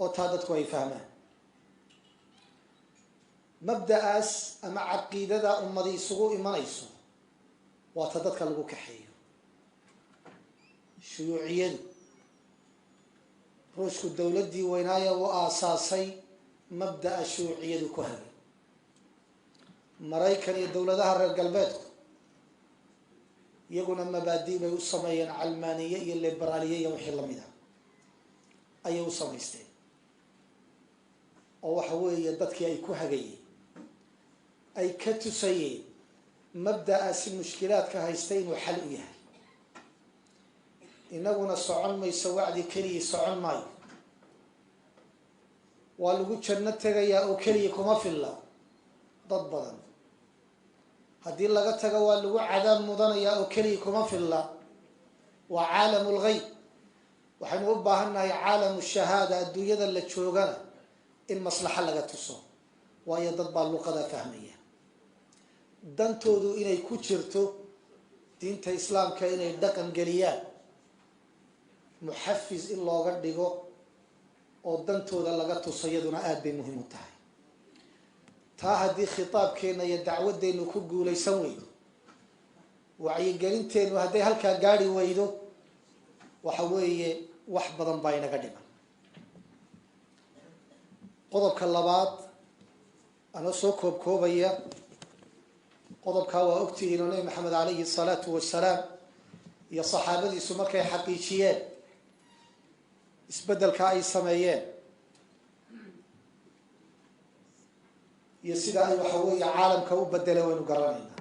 Oo taa dadku ay fahmaan mabda'aas ama caqiidada ummadi isugu imanayso, waa ta dadka lagu kaxeeyo. Shuyuuciyadu, Ruushku dowladdii weynaaya uu aasaasay, mabda'a shuuciyadu ku hagay. Maraykan iyo dowladaha reer galbeedku iyaguna mabaadi bay u sameeyeen, calmaaniye iyo liberaaliye iyo wixii lamid a ayay u samaysteen, oo waxa weeye dadkii ay ku hagayeen, ay ka tusayeen mabda'aasi mushkilaadka haysta inuu xal u yahay. Inaguna socon mayso, wacdi keligii socon maayo, waa lagu janno tegayaa oo keligii kuma filla dad badan. Haddii laga tago waa lagu cadaab mudanayaa oo keligii kuma filla. Waa caalam lgayb. Waxaynu u baahan nahay caalamu shahaada, adduunyada la joogana in maslaxo laga tuso, waayo dad baa luqada fahmaya, dantoodu inay ku jirto diinta Islaamka inay dhaqan geliyaan, muxafiz in looga dhigo oo dantooda laga tuso, iyaduna aada bay muhiim u tahay. Taa haddii khitaabkeenna iyo dacwadeennu ku guulaysan weydo, wacyigelinteennu hadday halkaa gaari weydo, waxa weeye wax badan baa inaga dhiman. Qodobka labaad, anoo soo koobkoobaya qodobkaa, waa ogtihiin oo Nebi Maxamed calayhi salaatu wasalaam iyo saxaabadiisu markay xaqiijiyeen isbeddelka ay sameeyeen iyo sida ay waxa weeye caalamka u bedeleen, waynu garanaynaa.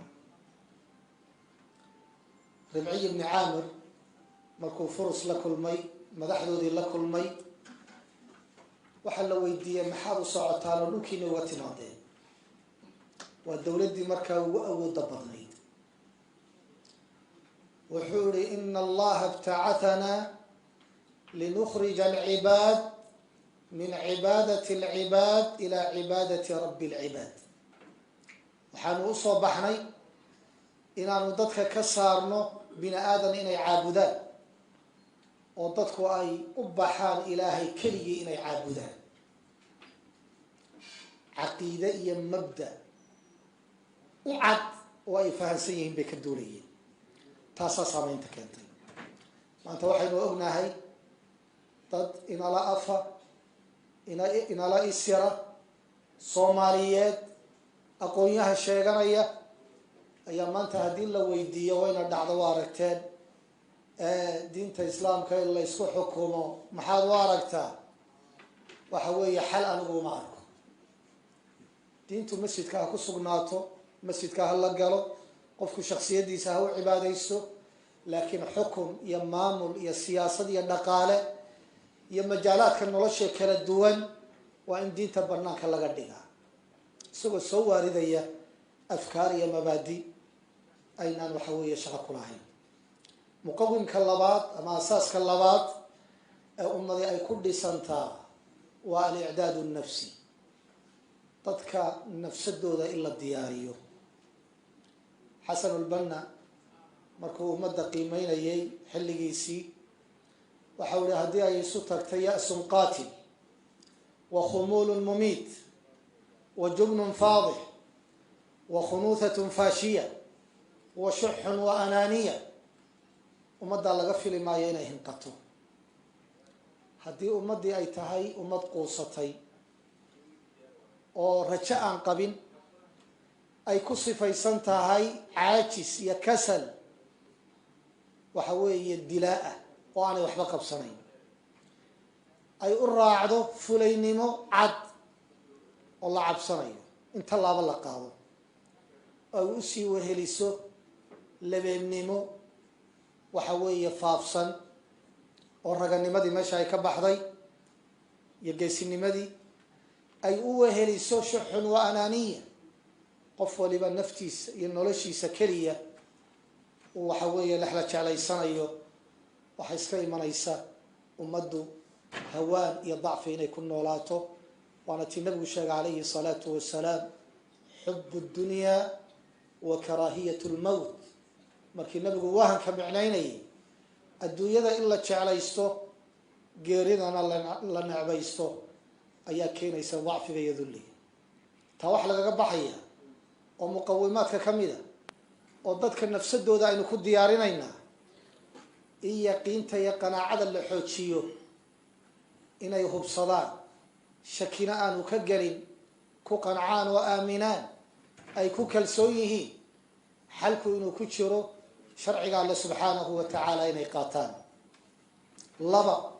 Ribciy ibni Caamir markuu Furus la kulmay, madaxdoodii la kulmay, waxaa la weydiiyey: "Maxaad u socotaan oo dhulkiina uga timaadeen?" Waa dowladdii markaa ugu awooda badnayd. Wuxuu yihi: "Ina Allaha ibtacahanaa linukhrija alcibaad min cibaadati alcibaad ila cibaadati rabbi alcibaad. Waxaanu usoo baxnay inaanu dadka ka saarno bini aadan inay caabudaan, oo dadku ay u baxaan Ilaahay keligii inay caabudaan." Caqiide iyo mabda u cad oo ay fahamsan yihiin bay ka duulayeen. Taasaa saameynta keentay. Maanta waxaynu ognahay dad inala afa, inala isyara, Soomaaliyeed, aqoon-yaha sheeganaya ayaa maanta haddii la weydiiyo, wayna dhacdo, wa aragteen, "Diinta Islaamka in la isku xukumo maxaad u aragtaa?" Waxa weeye: "Xal anigu uma arko. Diintu masjidka ha ku sugnaato, masjidka ha la galo, qofku shaksiyadiisa ha u cibaadaysto, laakiin xukun iyo maamul iyo siyaasad iyo dhaqaale iyo majaalaadka nolosha kala duwan waa in diinta banaanka laga dhigaa," isagoo soo waaridaya afkaar iyo mabaadi aynaan waxa weeye shaqo ku lahayn. Muqawimka labaad ama asaaska labaad ee ummadi ay ku dhisantaa waa alicdaad nafsi, dadka nafsadooda in la diyaariyo. Xasanulbanna markuu ummadda qiimeynayay xilligiisii, waxau ihi: "Haddii ay isu tagtay ya'sun qaatil wa khumuulun mumiit wa jubnun faadix wa khunuuthatun faashiya wa shuxun wa anaaniya, ummaddaa laga fili maayo inay hinqato." Haddii ummaddii ay tahay ummad quusatay oo rajo aan qabin, ay ku sifaysan tahay caajis iyo kasal, waxa weeye dilaa-ah oo aanay waxba qabsanayn, ay u raacdo fulaynimo cad oo la cabsanayo in tallaabo la qaado, ay usii weheliso labeebnimo waxa weeye faafsan oo raganimadii meesha ay ka baxday iyo geesinimadii, ay u weheliso shuxun wa anaaniya, qof waliba naftiisa iyo noloshiisa keliya uu waxa weeye lexla jeclaysanayo, waxay iska imanaysa ummaddu hawaan iyo dacfi inay ku noolaato. Waana tii Nabigu sheegay calayhi الsalaatu wasalaam: "Xub اddunyaa wa karaahiyat lmowt." Markii Nabigu wahanka micnaynayay, adduunyada in la jeclaysto, geeridana la necbaysto. Ayaa keenaysa dacfiga iyo dulliga. Taa waxaa lagaga baxaya oo muqawimaadka ka mid a oo dadka nafsadooda aynu ku diyaarinaynaa in yaqiinta iyo qanaacada la xoojiyo, inay hubsadaan, shakina aanu ka gelin, ku qancaan oo aaminaan, ay ku kalsoon yihiin xalku inuu ku jiro sharciga Alle subxaanahu wa tacaala inay qaataan. Laba,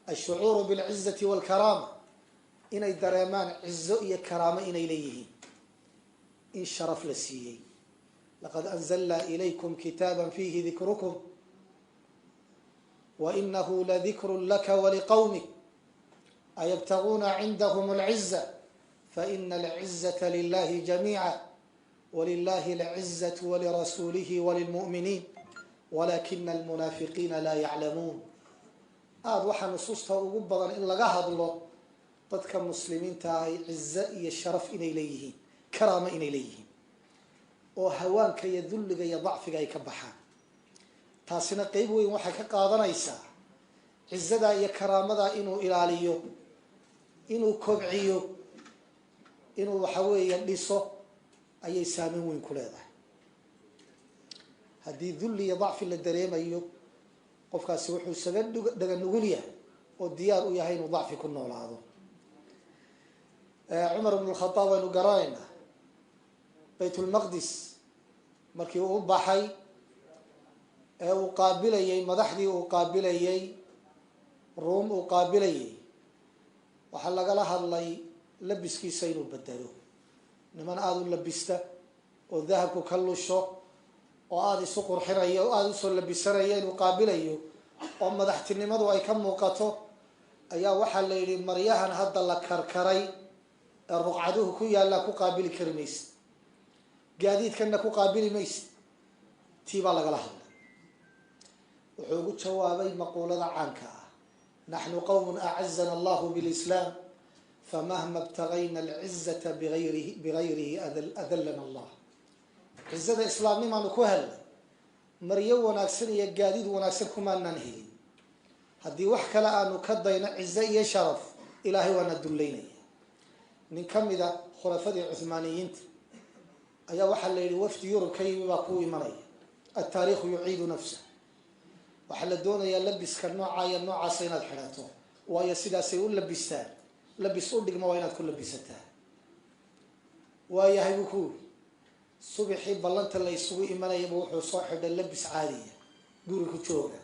ashucuuru bilcizati walkaraama, inay dareemaan cizo iyo karaamo inay leeyihiin, in sharaf la siiyey. Laqad anzalna ilaykum kitaaba fiihi dikrukum wa inahu ladikrun laka waliqawmik ayabtaguuna cindahum alciza faina alcizata lilahi jamiica walilahi alcizatu walirasuulihi walilmu'miniin walakina almunaafiqiina laa yaclamuun. Aada waxaa nusuusta ugu badan in laga hadlo dadka muslimiinta ahi cizo iyo sharaf inay leeyihiin, karaamo inay leeyihiin, oo hawaanka iyo dulliga iyo dacfiga ay ka baxaan. Taasina qeyb weyn waxay ka qaadanaysaa cizadaa iyo karaamadaa inuu ilaaliyo, inuu kobciyo, inuu waxa weeye dhiso ayay saameyn weyn ku leedahay. Haddii dulli iyo dacfi la dareemayo, qofkaasi wuxuu isaga dhaga nugul yahay oo diyaar u yahay inuu dacfi ku noolaado. Cumar ibn lkhadaab aynu garanaynaa, Baytulmaqdis markii uu u baxay ee uu qaabilayay madaxdii uu qaabilayay Ruum uu qaabilayay, waxaa lagala hadlay labiskiisa inuu bedelo. Niman aada u labista oo dahabku ka lusho oo aada isu qurxinaya oo aada usoo labisanaya inuu qaabilayo oo madaxtinimadu ay ka muuqato ayaa waxaa la yidhi, maryahan hadda la karkaray ee ruqcaduhu ku yaallaa ku qaabili kari maysid, gaadiidkanna ku qaabili maysid. Tii baa lagala hadlay. Wuxuu ugu jawaabay maquulada caanka ah: naxnu qowmun acazana allahu bilislaam, famahma ibtagayna alcizata bigayrihi adallana Allah. Cizada islaamnimaanu ku helnay, maryo wanaagsan iyo gaadiid wanaagsan kumaanaan helin. Haddii wax kale aanu ka dayno cizo iyo sharaf, Ilaahay waana dullaynaya. Nin ka mid a khulafadii Cuhmaaniyiinta ayaa waxaa la yidhi, wafdi Yurub ka yimi baa kuu imanaya. Altaariikhu yuciidu nafsa. Waxaa la doonayaa labiska noocaa iyo noocaasa inaad xidhato, waayo sidaasay u labistaan, labis u dhigma waa inaad ku labisataa. Waayahay, buu ku yiri. Subixii ballanta la isugu imanayaba wuxuu soo xidhay labis caadiya, guri ku jooga,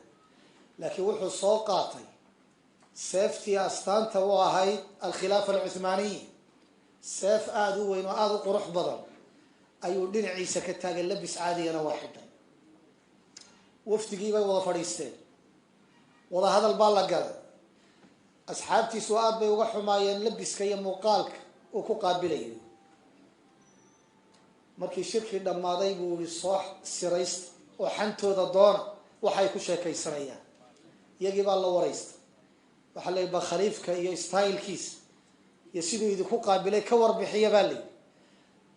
laakiin wuxuu soo qaatay seeftii astaanta u ahayd alkhilaafa alcuthmaaniya. Seef aada u weyn oo aada u qurux badan ayuu dhinaciisa ka taagay, labis caadigana waa xidhay. Wafdigii bay wada fadhiisteen, wada hadal baa la galay. Asxaabtiisu aada bay uga xumaayeen labiska iyo muuqaalka uu ku qaabilayo. Markii shirkii dhammaaday buu yihi, soo siraysta oo xantooda doona waxay ku sheekaysanayaan. Iyagii baa la waraysta. Waxaa la yidhi, ba khaliifka iyo stylekiisa iyo siduu idinku qaabilay ka warbixiya, baa layidhi.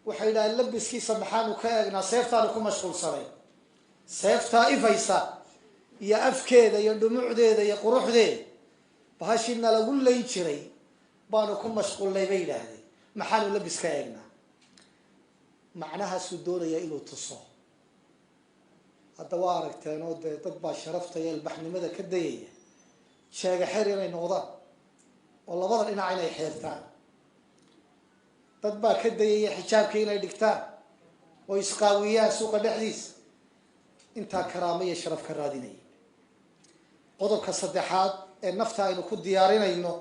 Waxay yidhahdeen, labiskiisa maxaanu ka eegnaa? Seeftaanu ku mashquulsanay, seeftaa ifaysa iyo afkeeda iyo dhumucdeeda iyo quruxdeeda, bahashiina lagu layn jiray baanu ku mashquulnay, bay yidhaahdeen. Maxaanu labis ka eegnaa? Macnahaasuu doonaya inuu tuso. Hadda waa aragteen oo dee dad baa sharafta iyo ilbaxnimada ka dayaya sheega xer inay noqdaan oo labada dhinac inay xeertaan. Dad baa ka dayaya xijaabka inay dhigtaan oo isqaawiyaan suuqa dhexdiisa, intaa karaamo iyo sharaf ka raadinaya. Qodobka saddexaad ee nafta aynu ku diyaarinayno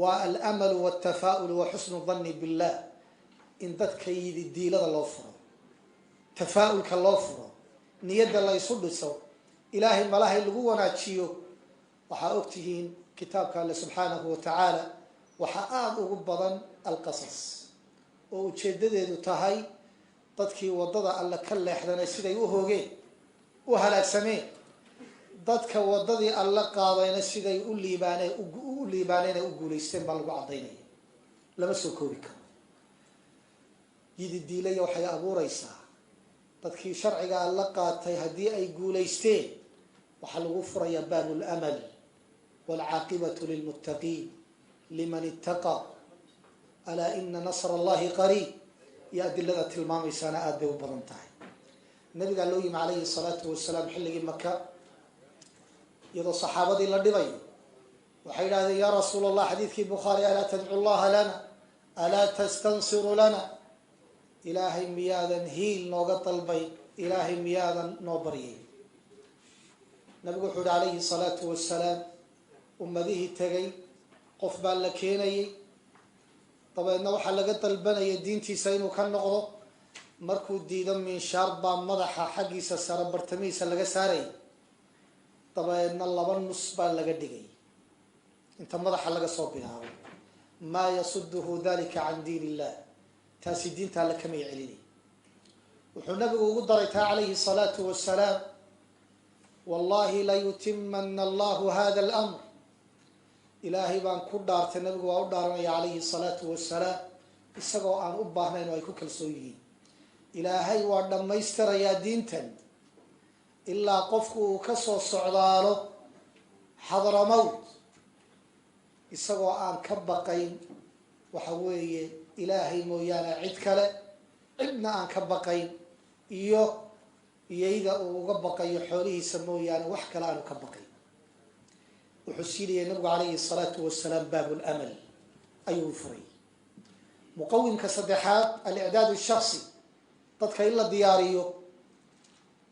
waa alamalu waltafaa'ulu wa xusnu danni billah, in dadka yidi diilada loo furo, tafaa'ulka loo furo, niyadda la ysu dhiso, Ilaahay malahay lagu wanaajiyo. Waxaa ogtihiin kitaabka Alle subxaanahu wa tacaala waxaa aada ugu badan alqasas oo ujeedadeedu tahay dadkii waddada Alle ka leexdanay siday u hoogeen, u halaagsameen, dadka waddadii Alle qaadayna siday u liibaaneen, u liibaaneen ee u guulaysteen baa lagu caddaynaya. Lama soo koobi karo. Yididiilaya waxay abuureysaa dadkii sharciga Alle qaatay haddii ay guulaysteen, waxaa lagu furayaa baab lamal, waalcaaqibatu lilmuttaqiin liman ittaqa. Alaa ina nasra allahi qariib, iyo adilada tilmaamaysaana aada bay u badan tahay. Nabigaa loo yimi calayhi salaatu wasalaam xilligii Maka, iyadoo saxaabadii la dhibayo. Waxay yidhahdeen: "Yaa rasuul Allah," xadiidkii Bukhaari, "alaa tadcu llaha lana? Alaa tastansiru lana? Ilaahay miyaadan hiil nooga dalbay? Ilaahay miyaadan noo baryay?" Nabigu wuxuu yihi calayhi salaatu wasalaam: "Ummadihii tegay qof baa la keenayay, dabeedna waxaa laga dalbanaya diintiisa inuu ka noqdo. Markuu diido, minshaar baa madaxa xaggiisa sare bartamihiisa laga saarayay, dabeedna laba nus baa laga dhigay inta madaxa laga soo bilaabay. Maa yasuduhu dalika can diin illah." Taasi diinta alle kamay celinay. Wuxuu nabigu ugu daray taa calayhi salaatu wasalaam: "Wallahi layutimana allahu hada alamr." Ilaahay baan ku dhaartay. Nabigu waa u dhaaranaya calayhi salaatu wasalaam, isagoo aan u baahnayn oo ay ku kalsoon yihiin. Ilaahay waa dhammaystirayaa diintan ilaa qofku uu ka soo socdaalo Xadramowt, isagoo aan ka baqayn, waxa weeye, Ilaahay mooyaane cid kale, cidna aan ka baqayn, iyo iyayda uu uga baqayo xoolihiisa mooyaane wax kale aanu ka baqayn. Wuxuu siinayay nabigu calayhi salaatu wasalaam baab lamal ayuu furay. Muqawimka saddexaad, alicdaad shaksi, dadka in la diyaariyo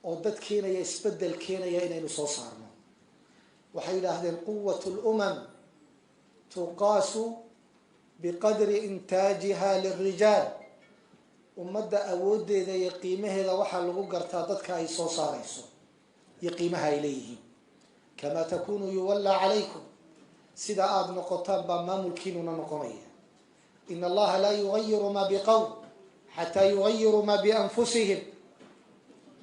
oo dad keenaya isbedel keenaya inaynu soo saarno. Waxay yidhaahdeen: "Quwat lumam tuqaasu biqadri intaajiha lilrijaal." Ummadda awooddeeda iyo qiimaheeda waxaa lagu gartaa dadka ay soo saarayso iyo qiimaha ay leeyihiin. "Kamaa takunu yuwallaa calaykum," sida aada noqotaan baa maamulkiinuna noqonaya. "In allaha laa yugayiru ma biqowm xataa yugayiruu ma bianfusihim."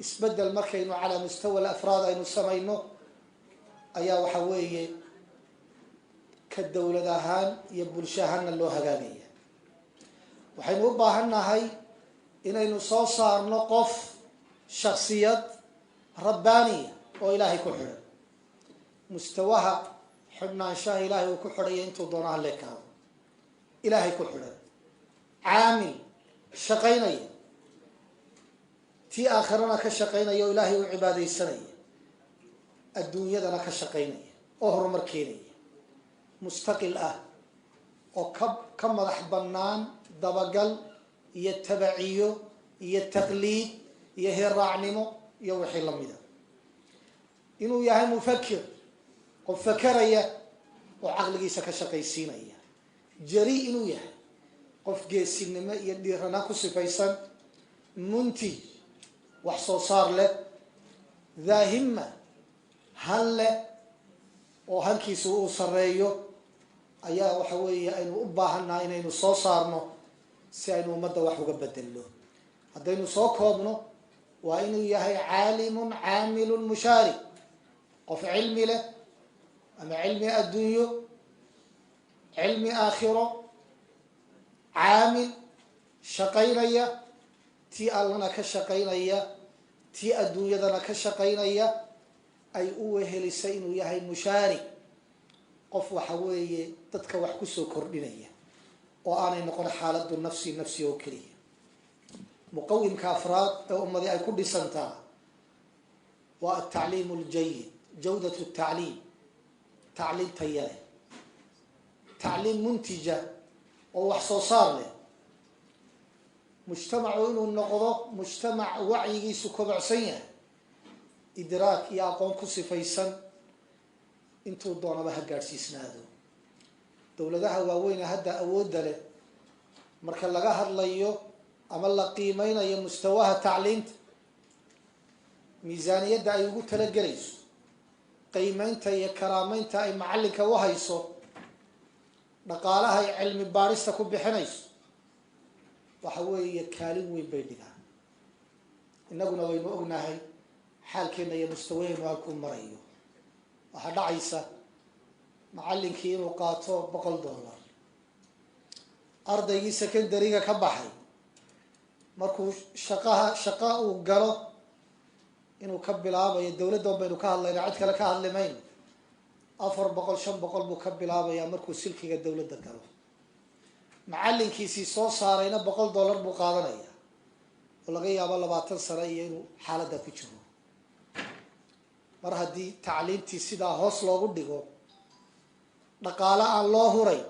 Isbedel markaynu calaa mustawa alafraad aynu samayno ayaa, waxa weeye, ka dowlad ahaan iyo bulsho ahaanna loo hagaagaya. Waxaynu u baahan nahay inaynu soo saarno qof shaksiyad rabbaaniya oo Ilaahay ku xidhan. Mustawaha xidhnaanshaha Ilaahay uu ku xidhaya intuu doono ha leekaado, Ilaahay ku xidhan, caamil shaqaynaya, tii aakhirana ka shaqaynaya oo Ilaahay u cibaadaysanaya, adduunyadana ka shaqaynaya oo horumar keenaya, mustaqil ah oo ka madax bannaan dabagal iyo tabaciyo iyo taqliid iyo heerraacnimo iyo wixii lamida. Inuu yahay mufakir, qof fakeraya oo caqligiisa ka shaqaysiinaya. Jari inuu yahay, qof geesinimo iyo dhiiranaan ku sifaysan. Muntij, wax soo saar leh. Daa himma, han leh oo hankiisu uu sareeyo, ayaa, waxa weeye, aynu u baahannaha inaynu soo saarno si aynu ummadda wax uga bedelno. Haddaynu soo koobno, waa inuu yahay caalimun caamilun mushaarik, qof cilmi leh ama cilmi adduunyo, cilmi aakhiro, caamil shaqaynaya, tii Allana ka shaqaynaya, tii adduunyadana ka shaqaynaya, ay u wehelisay inuu yahay mushaarik, qof, waxa weeye, dadka wax kusoo kordhinaya oo aanay noqon xaaladu nafsi nafsi oo keliya. Muqawimka afraad ee ummadi ay ku dhisantaa waa altacliim aljayid, jawdat tacliim, tacliim taya leh, tacliim muntija oo wax soo saar leh. Mujtamacu inuu noqdo mujtamac wacyigiisu kobocsan yahay, idraak iyo aqoon ku sifaysan, intuu doonaba ha gaadhsiisnaado. Dowladaha waaweyne hadda awoodda leh, marka laga hadlayo ama la qiimeynayo mustawaha tacliinta, miisaaniyadda ay ugu talagelayso, qiimeynta iyo karaameynta ay macallinka u hayso, dhaqaalaha ay cilmi baadhista ku bixinayso, waxa weeye, kaalin weyn bay dhigaan. Innaguna waynu ognahay xaalkeena iyo mustawaheenu halkuu marayo. Waxaa dhacaysa macallinkii inuu qaato $100, ardaygii secondary-ga ka baxay markuu shaqaha shaqa uu galo inuu ka bilaabayo, dowladdan baynu ka hadlayna, cid kale ka hadli mayno, 400, 500 buu ka bilaabayaa markuu silkiga dowladda galo. Macallinkiisii soo saarayna $100 buu qaadanaya, oo laga yaabo 20 sano iyo inuu xaaladda ku jiro. Mar haddii tacliintii sidaa hoos loogu dhigo, dhaqaale aan loo huray,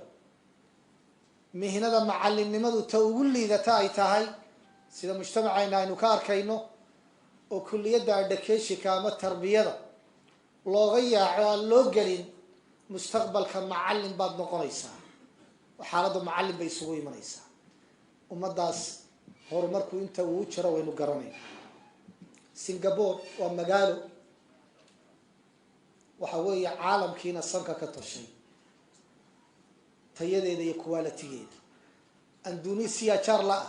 mihnada macallinnimadu ta ugu liidata ay tahay, sida mujtamacayna aynu ka arkayno, oo kulliyadda educationka ama tarbiyada looga yaaco, aan loo gelin, mustaqbalka macallin baad noqonaysaa, xaaladda macallin bay isugu imanaysaa. Ummaddaas horumarku inta uu jiro waynu garanayna. Singapore waa magaalo, waxa weeye, caalamkiina sanka ka toshay tayadeeda iyo quality-geeda. Indonesia jaar la ah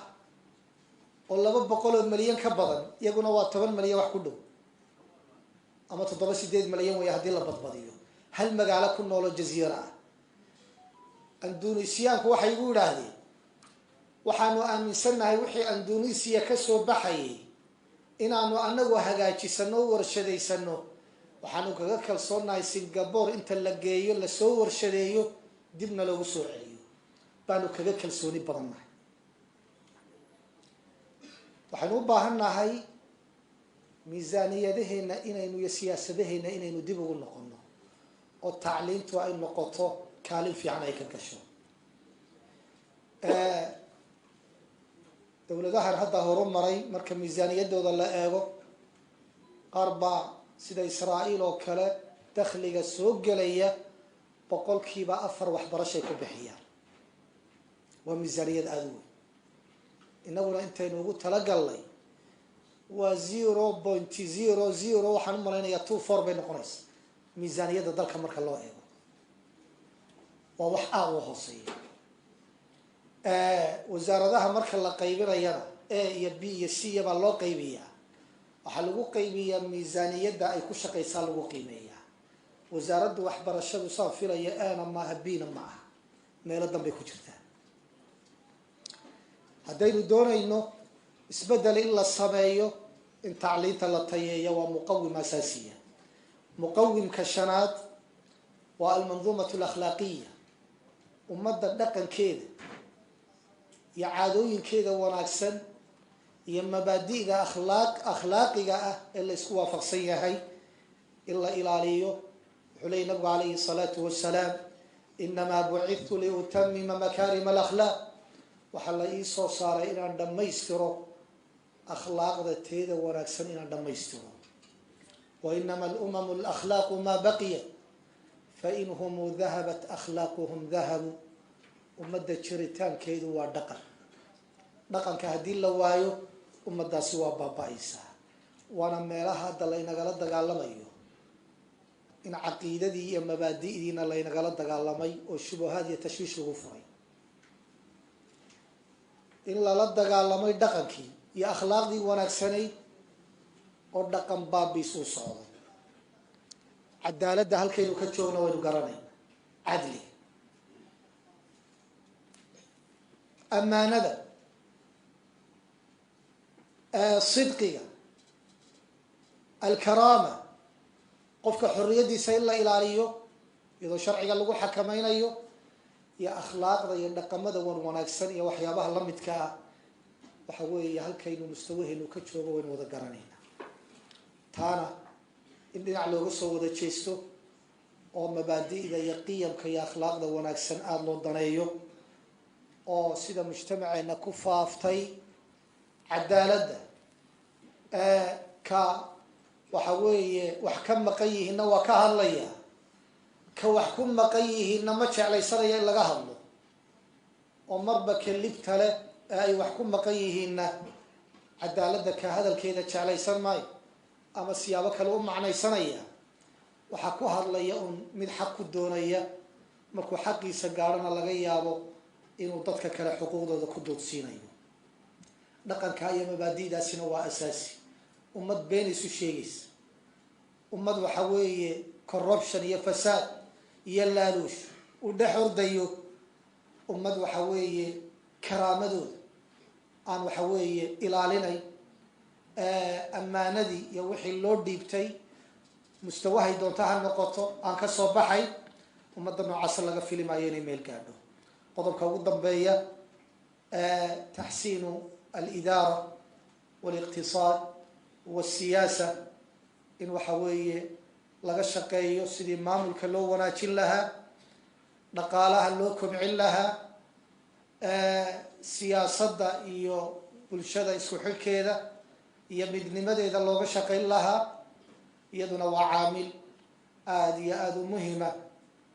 oo 200 oo milyan ka badan, iyaguna waa 10 milyan wax ku dhow, ama 7, 8 milyan wey haddii la badbadiyo, hal magaalo ku nooloo jaziira ah. Indonesiyaanku waxay igu yidhaahdeen, waxaanu aaminsannahay wixii Indonesia ka soo baxayay inaanu anagu hagaajisano o warshadaysano. Waxaanu kaga kalsoonnahay Singapore inta la geeyo, lasoo warshadeeyo, dibna loogu soo celiyo, baanu kaga kalsooni badannahay. Waxaynu u baahan nahay miisaaniyadaheena inaynu iyo siyaasadaheena inaynu dib ugu noqono, oo tacliintu ay noqoto kaalin fiican ay ka gasho. Dowladahan hadda horu maray, marka miisaaniyaddooda la eego, qaar baa sida Israa'iil oo kale dakhliga soo gelaya 4% waxbarashay ku bixiyaan. Waa miisaaniyad aada u weyn. Inaguna intaynu ugu talagalnay waa 0.00, waxaan u malaynayaa 24 bay noqonaysa miisaaniyadda dalka marka loo eego. Waa wax aada u hooseeya. Wasaaradaha marka la qaybinayana, A iyo B iyo C baa loo qaybiyaa. Waxaa lagu qaybiyaa miisaaniyadda ay ku shaqaysaa lagu qiimeeyaa. Wasaaradda waxbarashadu, saan filaya, ana maaha, bna ma aha, meelo danbay ku jirtaa. Haddaynu doonayno isbeddel in la sameeyo, in tacliinta la tayeeyo waa muqawim asaasiya. Muqawimka shanaad waa almanduumatu alakhlaaqiya, ummadda dhaqankeeda iyo caadooyinkeeda wanaagsan iyo mabaadi'da akhlaaqiga ah ee la isku waafaqsan yahay in la ilaaliyo. Wuxuu leeyay nabigu calayhi الsalaatu wasalaam: "Inamaa bucidtu liutamima makaarima alakhlaaq." Waxaa la ii soo saaray inaan dhammaystiro akhlaaqda teeda wanaagsan, inaan dhammaystiro. "Wainama alumamu alakhlaaqu ma baqiya, fain humu dahabat akhlaaquhum dahabuu." Ummadda jiritaankeedu waa dhaqan. Dhaqanka haddii la waayo, ummaddaasi waa baaba-aysaa. Waana meelaha hadda laynagala dagaalamayo, in caqiidadii iyo mabaadi'diina laynagala dagaalamay oo shubahaad iyo tashwiish lagu furay, in lala dagaalamay dhaqankii iyo akhlaaqdii wanaagsanayd, oo dhaqan baabiis uu socdo. Cadaaladda halkaynu ka joogno waynu garanayna, cadli, ammaanada, sidqiga, alkaraama, qofka xorriyaddiisa in la ilaaliyo iyadoo sharciga lagu xakamaynayo, iyo akhlaaqda iyo dhaqamada wan wanaagsan iyo waxyaabaha lamidka ah. Waxa weeye, halkaynu mustawaheenu ka joogo waynu wada garanaynaa. Taana in dhinac looga soo wada jeesto oo mabaadi'da iyo qiyamka iyo akhlaaqda wanaagsan aada loo daneeyo, oo sida mujtamaceena ku faaftay cadaaladda, ka waxa weeye wax ka maqan yihiinna waa ka hadlaya, ka wax ku maqan yihiinna ma jeclaysanaya in laga hadlo, oo marba ka libta leh ee ay wax ku maqan yihiinna cadaaladda ka hadalkeeda jeclaysan maayo ama siyaabo kale u macnaysanaya. Waxaa ku hadlaya un mid xaq ku doonaya, markuu xaqiisa gaadhona laga yaabo inuu dadka kale xuquuqdooda ku duudsiinayo. Dhaqanka iyo mabaadi'daasina waa asaasi. Ummad been isu sheegaysa, ummad waxa weeye corruption iyo fasaad iyo laaluush u dhex ordayo, ummad waxa weeye karaamadooda aan waxa weeye ilaalinay, ammaanadii iyo wixii loo dhiibtay, mustawahay doonta ha noqoto, aan ka soo baxay, ummadda noocaasa laga fili maayo inay meel gaadho. Qodobka ugu dambeeya, taxsiinu alidaara waliqtisaad wasiyaasa, in waxa weeye laga shaqeeyo sidii maamulka loo wanaajin lahaa, dhaqaalaha loo kobcin lahaa, siyaasadda iyo bulshada isku xilkeeda iyo midnimadeeda looga shaqayn lahaa. Iyaduna waa caamil aada iyo aada u muhima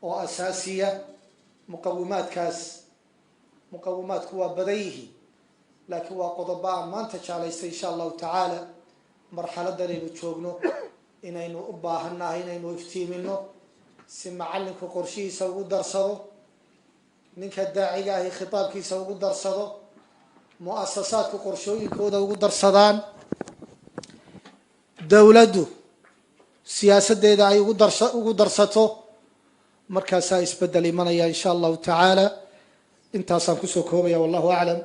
oo asaasiya. Muqawimaadkaas, muqawimaadku waa badan yihiin, laakiin waa qodobo aan maanta jeclaystay insha Allahu tacaala marxaladanaynu joogno inaynu u baahannahay inaynu iftiimino, si macalinku qorshihiisa ugu darsado, ninka daaciga ahi khitaabkiisa ugu darsado, muasasaadku qorshooyinkooda ugu darsadaan, dowladdu siyaasaddeeda ay ugu darsato. Markaasaa isbeddel imanaya insha Allahu tacaala. Intaasaan kusoo koobaya, wallahu aclam.